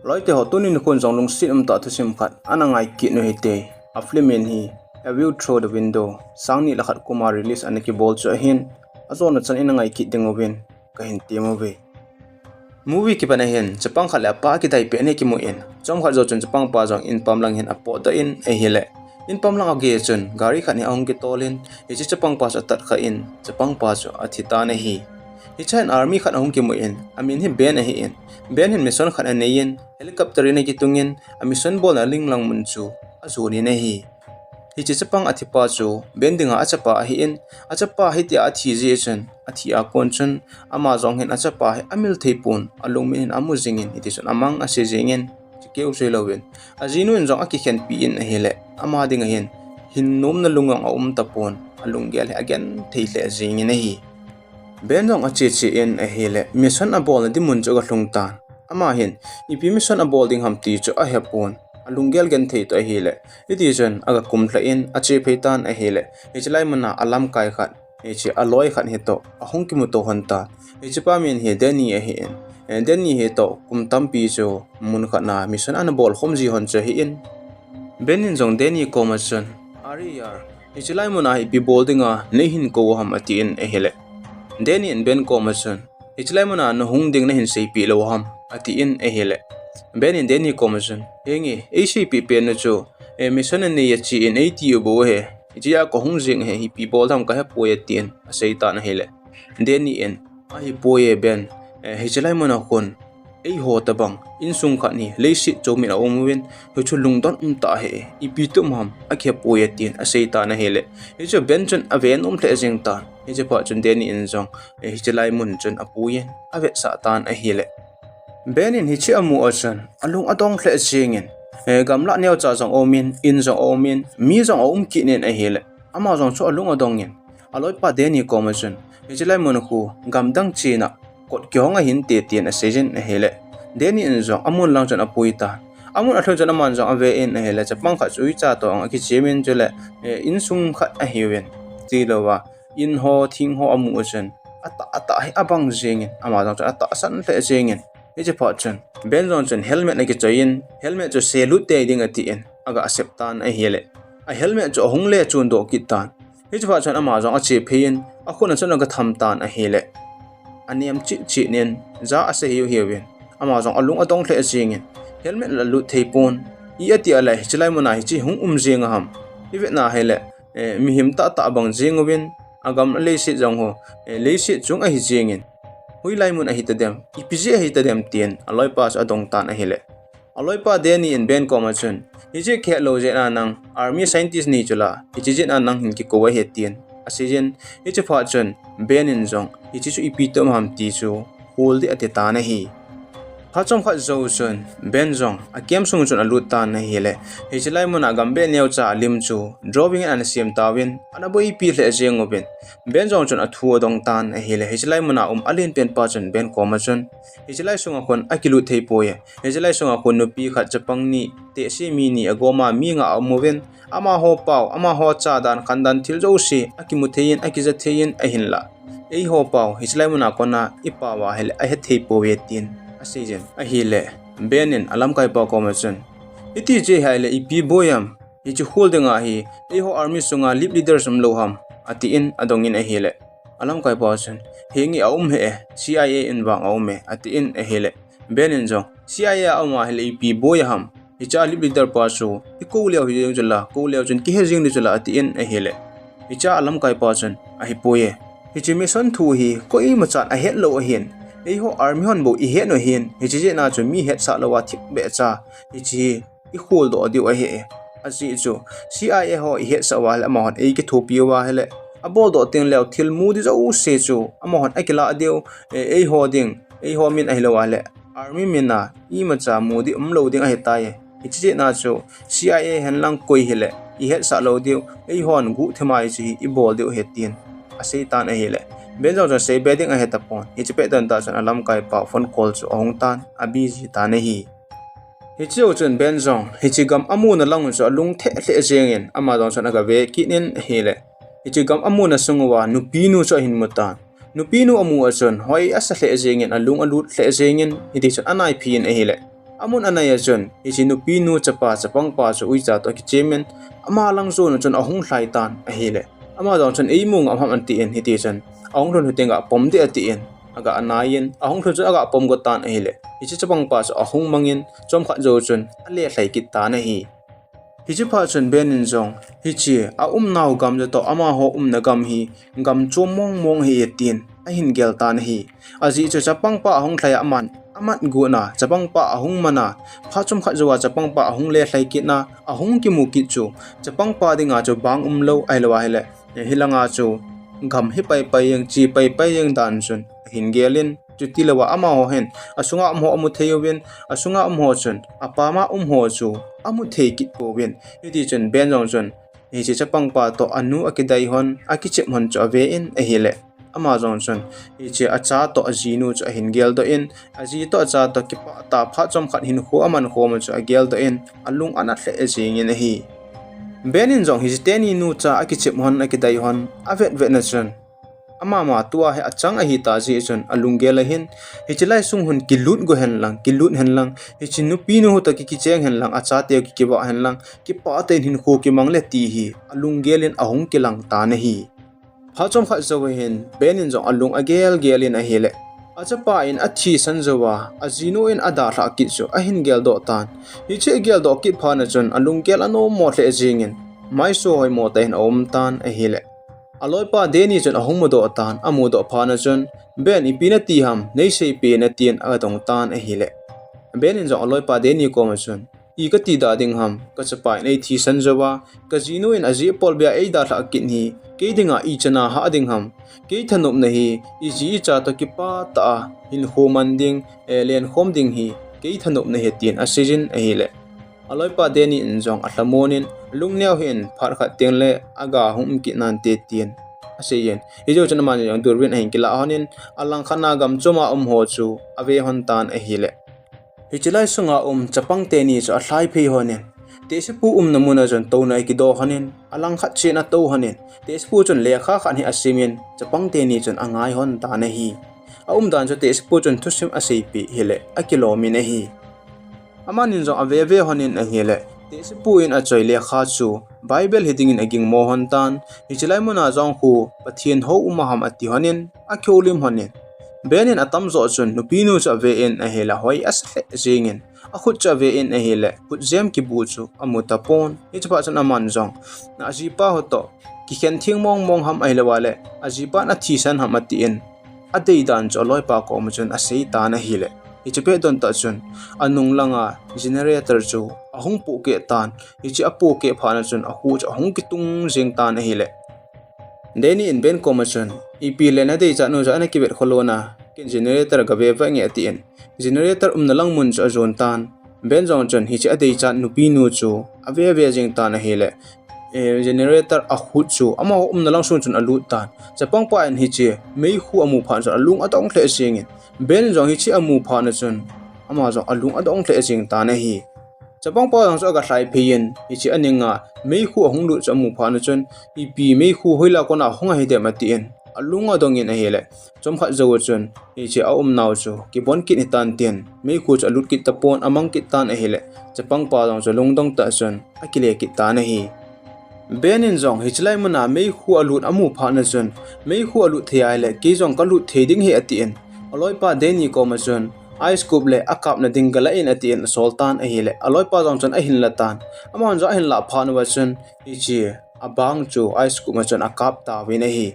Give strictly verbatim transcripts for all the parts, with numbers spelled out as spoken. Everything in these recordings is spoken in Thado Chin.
Loite ho, tuni nikho in jong lungset umtah thusim khat ana ngai kit u hite. A film in hi A View Through the Window, sang ni le khat kum a release ana kibol chu ahin, ajona chan in ngai kit ding uvin kahin tem uve. Movie kipat a hin chapang khat le apa kidai pen hi kimu in, chomkhat jou chun chapang pa jong in pam lang hin apotdoh in ahile, in pam lang a gei chun gari khat hi ahung kitol in, hiche chapang pa chu atat kha in, chapang pa chu athi tan ahi. Hiche a hin army khat ahung kimu in, amin hi Ben ahi in, Ben hin mission khat anei in, helicopter in akitung in, a mission bolna linglang mun chu ajon in ahi. Hiche chapang athi pa chu Ben dinga achapa ahi in, achapa hitia athi jeh chun, athi a kon chun, ama jong hin achapa hi amil thei pon, alungmit hin amu jing in, hiti chun amang ase jing in, chukeu sei louvin, ajinu in jong akikhenpi in ahile, ama dinga hin hin nomna lung jong aum tapon, alunggel hi agenthei lheh jing in ahi. Ben jong ache che in ahile, mission abolna ding mun chu aga lhung tan. Ama hin, ipi mission abol ding ham ti chu ahepon, alunggel genthei toh ahile, hiti chun aga kumlha in ache phei tan ahile, hiche lai muna alamkai khat, hiche aloi khat hitoh ahung kimuto lhon tan. Hiche pa min hi Danny ahi in, eh, Danny hitoh kum tampi chu mun khat na mission ana bol khom ji lhon chu ahi in. Ben in jong Danny koma chun, "Are yaar, hiche lai muna hi ipi bol dinga neihin kou u ham?" ati in ahile, Danny in Ben koma chun, "Hiche lai muna nahung ding nahin seipeh lou ham?" ati in ahile, Ben in Danny koma chun, "Henge, eiseipeh pen u chu, eh, mission anei achi in eiti u bou ahi, hichea kahung jeng ahi, ipi bol ham kahepoi," ati in asei tan ahile, Danny in, "Ahipoi e Ben, eh, hiche lai muna khun eiho tabang insung khat hi leiset chomit a aum uvin, hichu lungdon umtah ahi, ipi tum ham akihepoi," ati in asei tan ahile, hichu Ben chun ave nom lheh jeng tan. Hiche phat chun Danny in jong, eh, hiche lai mun chun apui in avetsah tan ahile, Ben in hiche amu a chun alung adong lheh jeng in, eh, gamlah neocha jong aum in, in jong aum in, mi jong aum kit in ahile, ama jong chu alung adong in, aloipa Danny koma chun, "Hiche lai mun khu gamdang chena kot kihong ahinte," tin asei jin ahile, Danny in jong amun lang chun apui tan. Amun alhun chun aman jong ave in ahile, chapang khat chu uicha toh jong akichem in chule, eh, insung khat ahiuvin, tilouva, in ho, thing ho amu a chun, atah, atah hi abang jeng in, ama jong chun atahsan lheh jeng in. Hiche phat chun Ben jong chun helmet akichoi in, helmet chu selut tei ding ati in aga sep tan ahile, a helmet chu ahung le chun doh kit tan. Hiche phat chun ama jong ache phei in, akhut a chun aga tham tan ahile, anem cheh cheh in, ja ase hiu hiu in, ama jong alung adong lheh jeng in, helmet la lut thei pon, i ati a le, hiche lai muna hiche hung um jeng a ham, ivet na hile, eh, mihem tahtah abang jeng uvin, agam aleiset jong ho, eh, leiset chung ahi jeng in, hoilai mun ahi tadem, ipi jeh ahi tadem tin aloipa chu adong tan ahile, aloipa Danny in Ben koma chun, "Hiche kihet lou jeh a nang army scientist nei chu la, hiche jeh a nang hin kikou ahi," tin asei jin. Hiche phat chun Ben in jong, "Hiche chu ipi tum ham?" ti chu hol ding ati tan ahi. Phat chomkhat jou chun Ben jong a camp sung chun alut tan ahile, hiche lai muna gambeh neocha alim chu drawing in ana sem tauvin, ana boipi lheh jeng uvin, Ben jong chun athu adong tan ahile, hiche lai muna um alen pen pa chun Ben koma chun, "Hiche lai sunga khun akilut thei poi e, hiche lai sunga khun nupi khat chapang ni, tehse mi ni agoma mi nga aum uvin, amaho pao, amaho cha dan, khan dan thil jouse akimu thei in, akija thei in, ahinla eiho pao hiche lai muna kona ipao a hile ahet thei poi," tin asei jin ahile, Ben in alamkai pa koma chun, "Hiti jeh hi le ipi boi ham? Hiche khol dinga hi eiho army sunga lip leader um lou ham?" ati in adong in ahile, alamkai pa chun, "Henge, aum hih e, C I A in vang aum e," ati in ahile, Ben in jong, "C I A a um a hile ipi boi ham? Hiche lip leader pa chu ikou leu hi ding chu la, kou leu chun kihe jing ding chu la," ati in ahile, hiche alamkai pa chun, "Ahipoi e, hiche mission thu hi koima chan ahet lou ahin, eiho army hon bou ihet u ahin, hiche jeh a chu mi hetsah louva thipbeh cha hiche hi ikhol doh diu ahi e. Ajeh chu C I A ho ihetsah uva hile amahon eikithopi uva hile, abol doh teng leu thil mu ding jouse chu amahon akilah diu, eh, eiho ding, eiho min ahilou va le army min a imacha mu ding um lou ding ahitai. Hiche jeh a chu C I A hen lang koi hile ihetsah lou diu, eihon guhthima hiche hi ibol diu ahi," tin asei tan ahile, Ben jong chun seibe ding ahe tapon. Hiche pet don tah chun alamkai pa phone call chu ahung tan, abusy tan ahi. Hiche jou chun Ben jong hiche gam amuna lang u chu alung theh lheh jeng in, ama jong chun aga ve kit in ahile, hiche gam amuna sung uva nupi nu chu ahin mu tan. Nupi nu amu a chun hoi asa lheh jeng in, alung alut lheh jeng in, hiti chun anaiphi in ahile, Amun anai a chun, hiche nupi nu chapa chapangpa chu uicha toh akichemin, ama lang jon a chun ahung lhai tan ahile. Ama jong chun eimu ngam ham atin hiti chun, ahung lhun lhun teng ga pom ding atin, aga anai in, ahung lhun chun aga pom got tan ahile. Hiche chapangpa chu ahung mangin, chomkhat jou chun, ale lhai kit tan ahi. Hiche phat chun Ben in jong, hiche, aumnau gam joh toh amaho umna gam hi, gam chom mong mong ahi e tin, ahin gel tan ahi. Ajeh chu chapangpa ahung lhai a aman, amat got na, chapangpa ahung man a, phat chomkhat jou a chapangpa ahung le lhai kit na, ahung kimu kit chu, chapangpa dinga chu bang umlou, ahilou ahile, hilanga chu, gam hi pai pai jeng, che pai pai jeng dan chun, ahin gel in, chuti lou a amaho hin, asunga umho amu thei uvin, asunga umho chun, apam a umho chu, amu thei kit pouvin. Hiti chun Ben jong chun, hiche chapangpa toh anu akidai hon, akichep hon chu ave in ahile. Ama jong chun, hiche acha toh ajinu chu ahin geldoh in, aji toh acha toh kipah tah a phat chomkhat hinkho aman khom u chu ageldoh in, alung anat lheh jeng in ahi. Ben in jong hiche teni nu cha akichep hon, akidai hon, avet vet na chun, ama ma tua hi achang ahi ta jeh chun alunggel ahin, hiche lai sung hin kilut go hen lang, kilut hen lang, hiche nupi nu toh ki, kicheng hen lang, achate ki, kivah hen lang, kipah tah in hinkho kimang le ti hi, alunggel in ahung kilang tan ahi. Phat chomkhat jou hin, Ben in jong alung agel gel in ahile. Achapa in athisan jou a, ajinu in adalhah kit chu, ahin geldoh tan. Hiche ageldoh kit phat na chun, alunggel anom mo lheh jeng in, maiso hoimo tah in aum tan ahile. Aloipa Danny chun ahung mudoh tan, amudoh phat na chun, Ben, ipi nati ham, neiseipeh in atin adong tan ahile. Ben in jong aloipa Danny kom a chun, i kati da ding ham, kachapa in eithisan jou a, kajinu in aji apol beh a eidalhah kit hi, kei dinga ichan a hah ding ham, kei thanopna hi, iji icha toh kipah tah a, hinkho man ding, eh, lenkhom ding hi, kei thanopna hi tin aseijin ahile. Aloipa Danny in jong alhamon in, lungneo hih in phat khat teng le aga hung um kit nante tin aseiyin. Hijou chun aman jong durbin ahin kilah hon in, alangkhat na gam chom a umho chu ave hon tan ahile. Hiche lai sunga um chapang teni chu alhai phei hon in, tehsepu umna mun a chun touna akidoh hon in, alangkhat chen atou hon in, tehsepu chun lekha khat hi asim in, chapang teni chun angai hon tan ahi. Aumdan chu tehsepu chun thusim aseipeh hile, akilom in ahi. Aman in jong ave ve hon in ahile, tehsepu in achoi lekha chu Bible hi ding in agingmo hon tan, hiche lai mun a jong khu Pathen hou um a ham ati hon in, akihoulim hon in. Ben in atamjo chun nupi nu chu ave in ahile, hoi asa lheh jeng in, akhut chu ave in ahile, khutjem kibu chu amu tapon. Hiche phat chun aman jong, ajipa ho toh kikhen theng mong mong ham ahilou le, ajipan athisan ham atin, adei dan chu aloipa kom a chun asei tan ahile. Hiche pet don tah chun, anung langa generator chu ahung pohkeh tan, hiche apohkeh phat na chun akhu chu ahung kitung jeng tan ahile. Danny in Ben kom a chun, ipi le nadeichat nu chu ana kivet kholon a, ken generator gave vet nge atin, generator umna lang mun chu ajon tan. Ben jong chun hiche adeichat nupi nu chu ave ve jeng tan ahile. Eh, generator akhut chu amaho umna lang sung chun alut tan. Chapangpa in hiche meikhu amu phat chun alung adong lheh jeng in. Ben jong hiche amu phat na chun ama jong alung adong lheh jeng tan ahi. Chapangpa jong chu aga lhai phei in, hiche aninga meikhu ahung lut chu amu phat na chun, ipi meikhu hoilai a kon a hung ahi dem atin, alung adong in ahile. Chomkhat jou a chun, hiche aumnau chu kibon kit hitan tin, meikhu chu alut kit tapon, amang kit tan ahile, chapangpa jong chu lungdong tah chun akile kit tan ahi. Ben in jong hiche lai mun a meikhu alut amu phat na chun, meikhu alut thei ahile, kei jong kalut thei ding ahi atin, aloipa Danny kom a chun, ice cube le akapna ding galah in atin asol tan ahile, aloipa jong chun ahin la tan. Amahon jong ahin lah phat uva chun, hiche abang chu ice cube a chun akap tauvin ahi.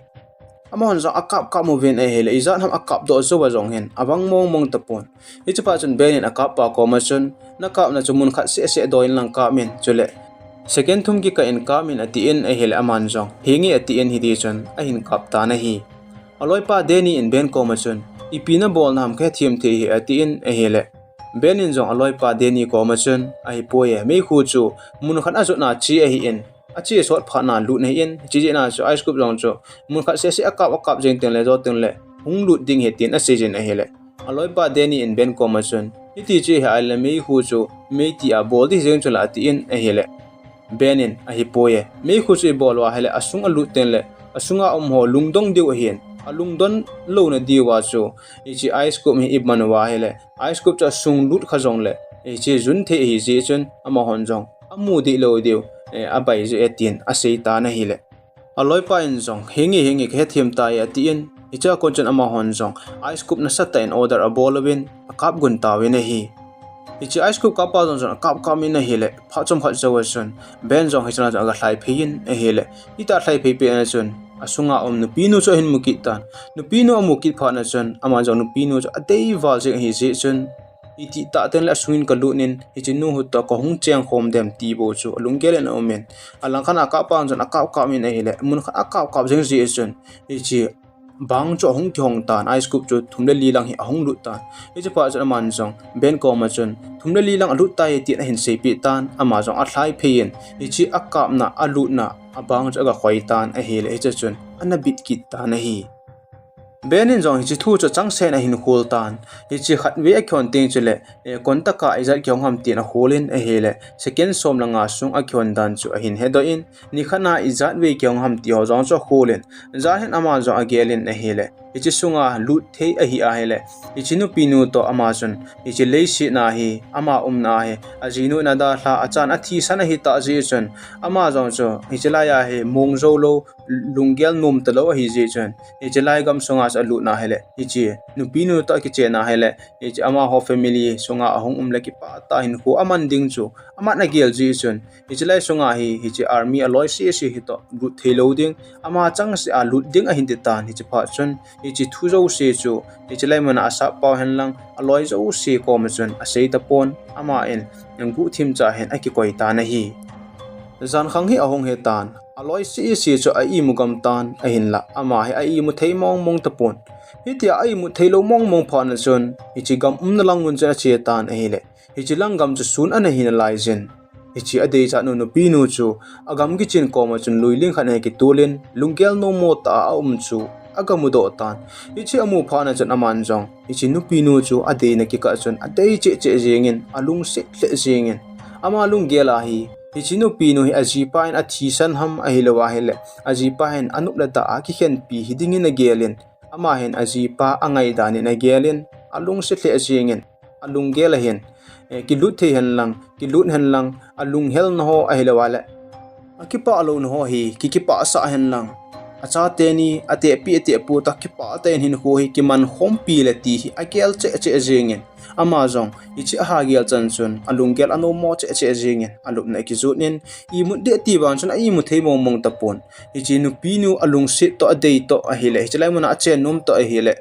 Amahon jong akap kap uvin ahile, ijat ham akap doh jouva jong hin, avang mong mong tapon. Hiche phat chun Ben in akappa kom a chun, nakapna chu mun khat seh seh doi in lang kap in, chule second thum kikah in kap in atin ahile, aman jong, henge atin hiti chun, ahin kap tan ahi. Aloipa Danny in Ben kom a chun, ipi nabolna ham kahethem thei ahi atin ahile. Ben in jong aloipa Danny kom a chun, ahipoi e, meikhu chu mun khat ajotna che ahin, ache sot phat na lut ahin, chujeh a chu ice cube jong chu mun khat seh seh akap akap jeng teng le, jou teng le, hung lut ding ahi tin aseijin ahile. Aloipa Danny in Ben kom a chun, hiti chu hi ahile meikhu chu meiti a bol ding jeng chu la atin ahile. Ben in, ahipoi e, meikhu chu ibol uva ahile, asung alut teng le, asunga umho lungdong diu ahin, alungdon louna diuva chu, hiche ice cube hi iman uva ahile, ice cube chu asung lut kha jong le, hiche jun thei ahi jeh chun amahon jong amu dih lou diu, eh, abai jeh e tin asei tan ahile. Aloipa in jong, "Hinge, hinge, kahethem tai," atin, hichea kon chun amahon jong ice cube nasatah in order abol uvin, akap gun tauvin ahi. Hiche ice cube kappa jong chun akap kap in ahile, phat chomkhat jou a chun Ben jong hiche lang chun aga lhai phei in ahile, hitia lhai phei pet na chun asunga um nupinu chu ahin mu kit tan. Nupinu amu kit phat na chun ama jong nupinu chu adei val jeng ahi jeh chun, "Itih tah teng le asungin kalut in, hiche nu hu toh kahung cheng khom dem," ti bou chu alunggel in aum in, alang khat a akap pa chun akap kap in ahile, mun khat a akap kap jeng jeh chun, hiche bang chu ahung kihong tan, ice cube chu thum le li lang hi ahung lut tan. Hiche phat chun aman jong Ben koma chun, "Thum le li lang alut tai," tin ahin seipeh tan, ama jong alhai phei in, hiche akapna, alutna, abang chu aga khoi tan ahile, hiche chun ana bit kit tan ahi. Ben in jong hiche thu chu changsen ahin khol tan. Hiche khatvei akihon teng chule, eh, kontaka ijat kihong ham tin akhol in ahile, second som le nga sung akihon dan chu ahin hedoh in, nikhat a ijat vei kihong ham ti ho jong chu akhol in, jan hin ama jong agel in ahile, hiche sunga lut thei ahi ahile, hiche nupinu toh ama chun, hiche leiset a hi, ama umna hi, ajinu in adalha, achan athisan ahitah jeh chun, ama jong chu hiche lai a hi mong jou lou, lunggel nom talou ahi jeh chun, hiche lai gam sunga chu alut na hile, hiche nupinu toh akichen na hile, hiche amaho family sunga ahung um le kipah tah hinkho aman ding chu aman agel jeh chun, hiche lai sunga hi, hiche army aloi sese hi toh lut thei lou ding, ama changseh a lut ding ahin ti tan, hiche phat chun, hiche thu jouse chu, hiche lai muna asap pau hen lang, aloi jouse koma chun asei tapon, aman guhthim cha hin akikoi tan ahi. Jan khang hi ahung hi tan, aloi sese chu a imu gam tan ahinla, ama hi a imu thei mong mong tapon. Hitia a imu thei lou mong mong phat na chun, hiche gam umna lang mun chun ache tan ahile, hiche lang gam chu sun ana hi nalai jin. Hiche adeichat nu nupinu chu agam kichin koma chun lui ling khat a kitol in, lunggel nom mo tah a aum chu aga mudoh tan. Hiche amu phat na chun aman jong, hiche nupinu chu adeina kikah chun adei cheh cheh jeng in, alungset lheh jeng in, ama lunggel a hi, hiche nupinu hi ajipa in athisan ham ahilou ahile, ajipa hin anop le dah a kikhenpi hi ding in agel in, ama hin ajipa angai dan in agel in, alungset lheh jeng in, alunggel a hin, eh, kilut thei hen lang, kilut hen lang, alunghel na ho ahilou ahile, akipah lou na ho hi, ki kipah sah hen lang, achate ni, atehpi, atehpu toh kipah tah in hinkho hi kiman khompi le ti hi agel cheh cheh jeng in, ama jong, hiche aha gel chan chun, alunggel anom mo cheh cheh jeng in, alupna akijot in, imut ding ati vang chun a imu thei mong mong tapon. Hiche nupinu alungset toh adei toh ahile, hiche lai muna achen nom toh ahile,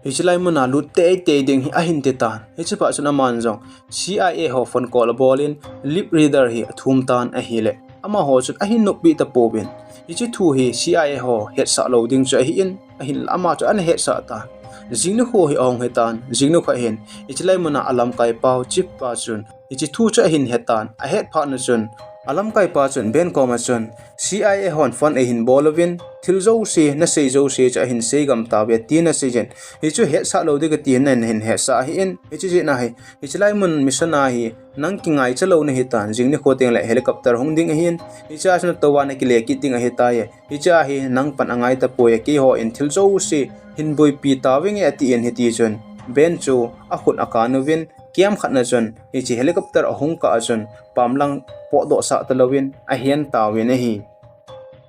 hiche lai muna lut tei tei ding hi ahin ti tan. Hiche phat chun aman jong C I A ho phone call abol in, lip reader hi athum tan ahile, amaho chun ahin noppi tapouvin. Hiche thu hi C I A ho hetsah lou ding chu ahi in, ahinla ama chu ana hetsah tan. Jing nikho hi ahung hi tan, jing nikho hin, hiche lai muna alamkai pau chief pa chun, hiche thu chu ahin he tan, ahet phat na chun, alamkai pa chun Ben koma chun, C I A hon phone eihin bol uvin, thil jouse, nasei jouse chu ahin sei gam tauve, tin asei jin. Hichu hetsah lou ding kati hin nahin hetsah ahi in, hiche jeh a hi, hiche lai mun mission a hi, nang kingaicha lou nahi tan, jing nikho teng le helicopter hung ding ahi in, hichea chun natou a nakile kit ding ahi tai. Hichea hi nang pan angai tapoi, keiho in thil jouse hin boipi tauvinge atin hiti chun, Ben chu akhut akan uvin, kiam khat na chun, hiche helicopter ahung kah a chun, pam lang potdoh sah talou in, ahen tauvin ahi.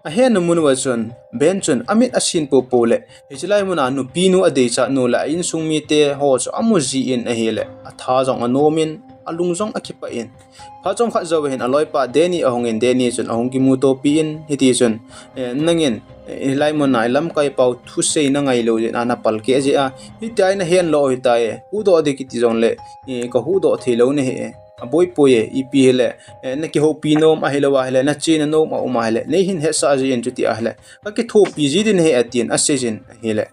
Ahen na mun uva chun, Ben chun amit asin popo le, hiche lai muna nupinu adeichat nu le a insung mite ho chu amu jin ahile, atha jong anom in, alung jong akipah in. Phat chomkhat jou hin aloipa Danny ahung in, Danny chun ahung kimutopi in, hiti chun, eh, nangin, eh, hilai muna ilamkai pau thusei nangai lou jeh a napalkeh jeh a, hitia nahen lou hitai, huhdoh ding kiti jongle, eh, kahuhdoh thei lou nahi e. Aboipoi e, ipi hile, eh, nakihoupi nom ahilou ahile, nachena nom aum ahile, neihin hetsah jin chuti ahile, kakithopi ji ding ahi atin asei jin ahile.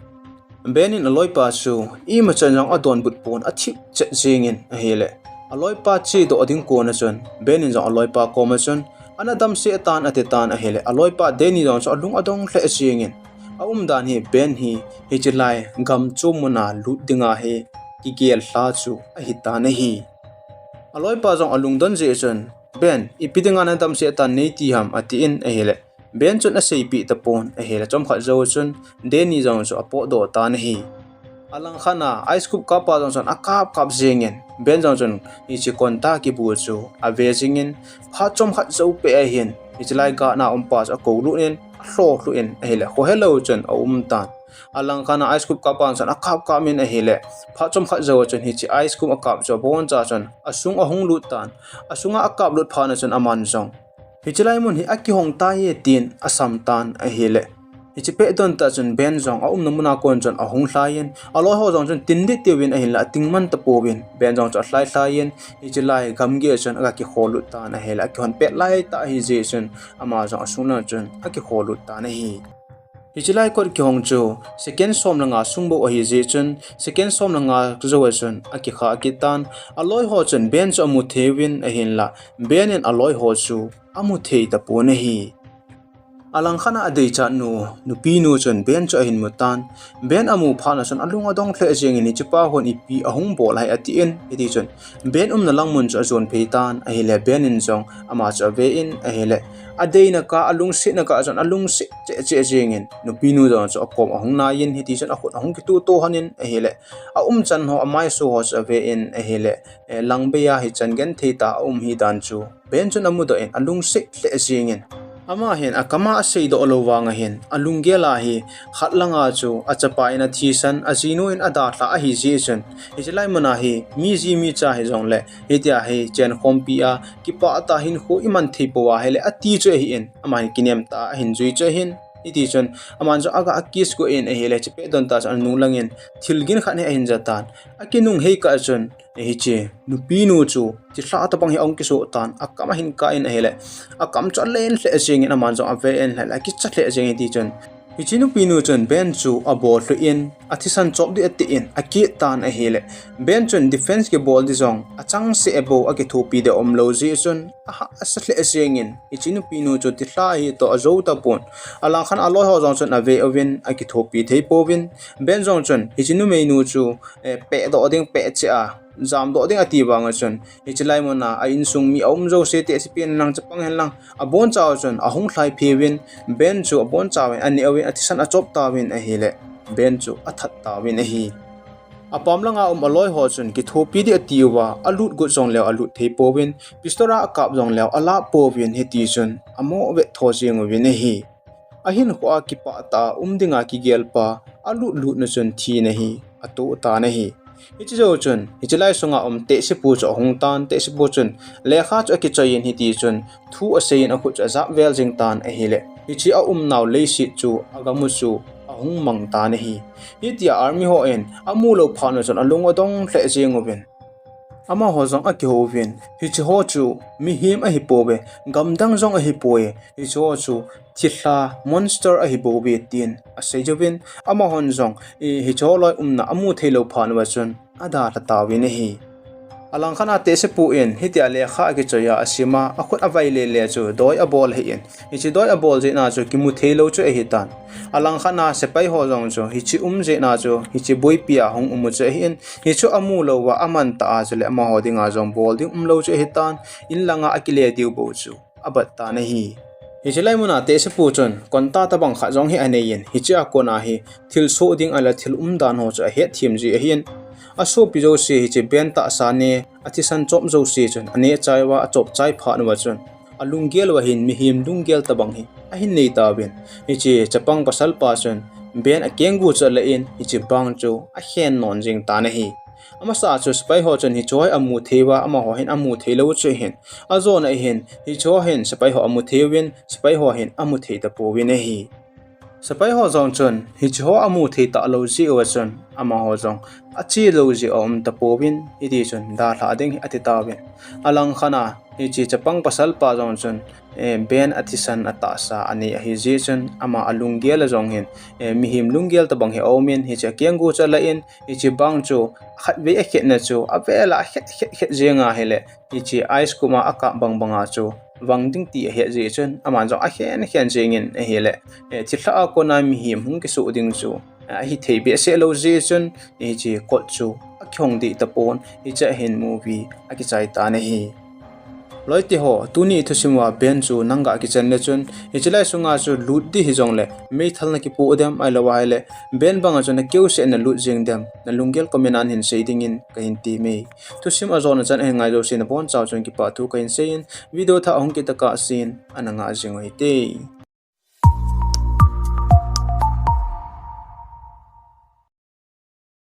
Ben in aloipa chu, imachan jong adonbut pon athip chet jeng in ahile. Aloipa chedoh ding kon a chun, Ben in jong aloipa koma chun, ana damsel tan ati tan ahile. Aloipa Danny jong chu alung adong lheh jeng in. Aumdan hi Ben hi, hiche lai gam chom muna lut dinga hi, kigel lha chu ahi tan ahi. Aloipa jong alungdon jeh chun, Ben, ipi dinga nadamsel tan neiti ham, atin ahile. Ben chun aseipeh tapon ahile, chomkhat jou chun, Danny jong chu apotdoh tan ahi. Alangkhat a ice cube kap pa jong chun akap kap jingin, Ben jong chun hiche konta kibu chu ave jingin, phat chomkhat jou pet ahin, hiche lai gahna umpa chu akou lut in, alho lhu in ahile, khohelou chun aum tan. Alangkhat a ice cube kap pa chun akap kap in ahile, phat chomkhat jou chun hiche ice cube akap chu aboncha chun asung ahung lut tan. Asunga akap lut phat na chun aman jong, hiche lai mun hi akihong tai e tin asam tan ahile, hiche pet don tah chun Ben jong aumna muna kon chun ahung lhai in, aloi ho jong chun tin ding tiuvin ahinla ating man tapouvin, Ben jong chu alhai lhai in, hiche lai gamgi a chun aga kikho lut tan ahile, akihon pet lai tah ahi jeh chun ama jong asung lang chun akikho lut tan ahi. Hiche lai kot kihong chu second som le nga sung bou ahi jeh chun, second som le nga jou a chun akikha kit tan. Aloi ho chun Ben chu amu thei uvin ahinla, Ben in aloi ho chu amu thei tapon ahi. Alangkhat a adeichat nu, nupi nu chun Ben chu ahin mu tan. Ben amu phat na chun alung adong lheh jingin, hichepa hon ipi ahung bol ahi atin, hiti chun Ben umna lang mun chu ajon phei tan ahile, Ben in jong ama chu ave in ahile, adeina kah, alungsetna kah chun alungset cheh cheh jingin, nupi nu jong chu akom ahung nai in, hiti chun akhut ahung kituh tuh hon in ahile, aumchan ho, amaiso ho chu ave in ahile, eh, lang bei a hichan genthei tah a aum hi dan chu Ben chun amudoh in alungset lheh jingin, ama hin akam a aseidoh lou vang ahin, alunggel a hi khat lang a chu achapa in athisan, ajinu in adalhah ahi jeh chun, hiche lai mun a hi mi ji mi cha hijongle hitia hi chenkhompi a kipah tah a hinkho iman thei pou ahile ati chu ahin, ama hin kinem tah a ahin jui chu ahin, hiti chun aman jong aga kiss go in ahile, hiche pet don tah chun anung lang in thil gin khat hi ahin ja tan. Akinung hei kah chun hiche nupi nu chu thilha tabang hi ahung kisoh tan, akam ahin kah in ahile, akam chu alen lheh jingin, aman jong ave in ahile, akicha lheh jingin, hiti chun hiche nupi nu chun Ben chu abol lhu in, athisan chop ding atin akit tan ahile, Ben chun defense kibol ding jong achangseh bou, akithopi ding aumlou jeh chun ahahsa lheh jingin, hiche nupi nu chu thilha hi toh ajou tapon. Alangkhat a aloi ho jong chun ave uvin, akithopi thei pouvin, Ben jong chun hiche numei nu chu, eh, pehdoh ding, pehcheh a jamdoh ding ati vang a chun, hiche lai mun a a insung mi aum jouse, tehsepi hen lang, chapang hen lang, abonchauva chun ahung lhai phei uvin, Ben chu abonchauvin aneh uvin, athisan achop tauvin ahile, Ben chu athat tauvin ahi. Apam lang a um aloi ho chun kithopi ding atiuva, alut got jongleu alut thei pouvin, pistol a akap jongleu alah pouvin, hiti chun amo vet tho jeng uvin ahi. Ahinkho a kipah tah a um dinga kigel pa, alut lut na chun thina hi atoh tan ahi. Hiche jou chun, hiche lai sunga um tehsepu chu ahung tan, tehsepu chun lekha chu akichoi in, hiti chun thu asei in, akhut chu ajap vel jing tan ahile, hiche aumnau leiset chu agamu chu ahung mang tan ahi. Hitia army hon amu lou phat na chun alung adong lheh jeng uvin, amaho jong akihou vin, hiche ho chu mihem ahipouve, gamdang jong ahipoi, hiche ho chu thilha monster ahibouve tin asei jouvin, amahon jong, eh, hiche ho loi umna amu thei lou phat uva chun adalha tauvin ahi. Alangkhat a tehsepu in hitia lekha akichoi a, asim a, akhut avai lele chu doi abol ahin, hiche doi abol jeh na chu kimu thei lou chu ahitan. Alangkhat a sepai ho jong chu hiche um jeh na chu, hiche boipi a hung um u chu ahin, hichu amu louva aman tah a chule amaho dinga jong bol ding umlou chu ahitan, in langa akile diu bou chu abat tan ahi. Hiche lai mun a tehsepu chun konta tabang khat jong hi anei in, hiche a kon a hi thilsoh ding ahilou le thil umdan ho chu ahet them ji ahin, asopi jouse hiche Ben tahsa ne, athisan chop jouse chun aneh chai uva, achop chai phat uva chun, alunggel uva hin mihem lunggel tabang hi ahin nei tauvin, hiche chapang pasal pa chun Ben akenggu chu alah in, hiche bang chu akhen non jing tan ahi. Amasa chu sepai ho chun hiche ho hi amu thei uva, amaho hin amu thei lou chu ahin, ajona ahin, hiche ho hin sepai ho amu thei uvin, sepai ho hin amu thei tapouvin ahi. Sepai ho jong chun hiche ho amu thei talou jeh uva chun, amaho jong ache lou jeh a um tapouvin, hiti chun dalha ding hi ati tauvin. Alangkhat a hiche chapang pasal pa jong chun, eh, Ben athisan atahsa anei ahi jeh chun, ama alunggel a jong hin, eh, mihem lunggel tabang hi aum in, hiche akenggu chu alah in, hiche bang chu khatvei akhetna chu avel a akhet khet khet jeng ahile, hiche ice cube a akap bang bang a chu vang ding ti ahet jeh chun, aman jong akhen khen jengin ahile, eh, thilha a kon a mihem hung kisoh ding chu, eh, ahithei behseh lou jeh chun, hiche kot chu akihong deh tapon, hiche a hin movie akichai tan ahi. Loite ho, tuni thusim uva ben chu nang ga kichan le chun, hiche lai sunga chu lut di hijongle, meithal na kipoh dem, ahilou ahile, ben banga chu na keuseh na lut jing dem, na lunggel comment a nahin sei dingin kahin temme. Thusim ajona chan ahin ngai jouse nabonchauva chun kipathu kahin seiyin, video thah ahung kit tokah sen, ana ngah jing u hite.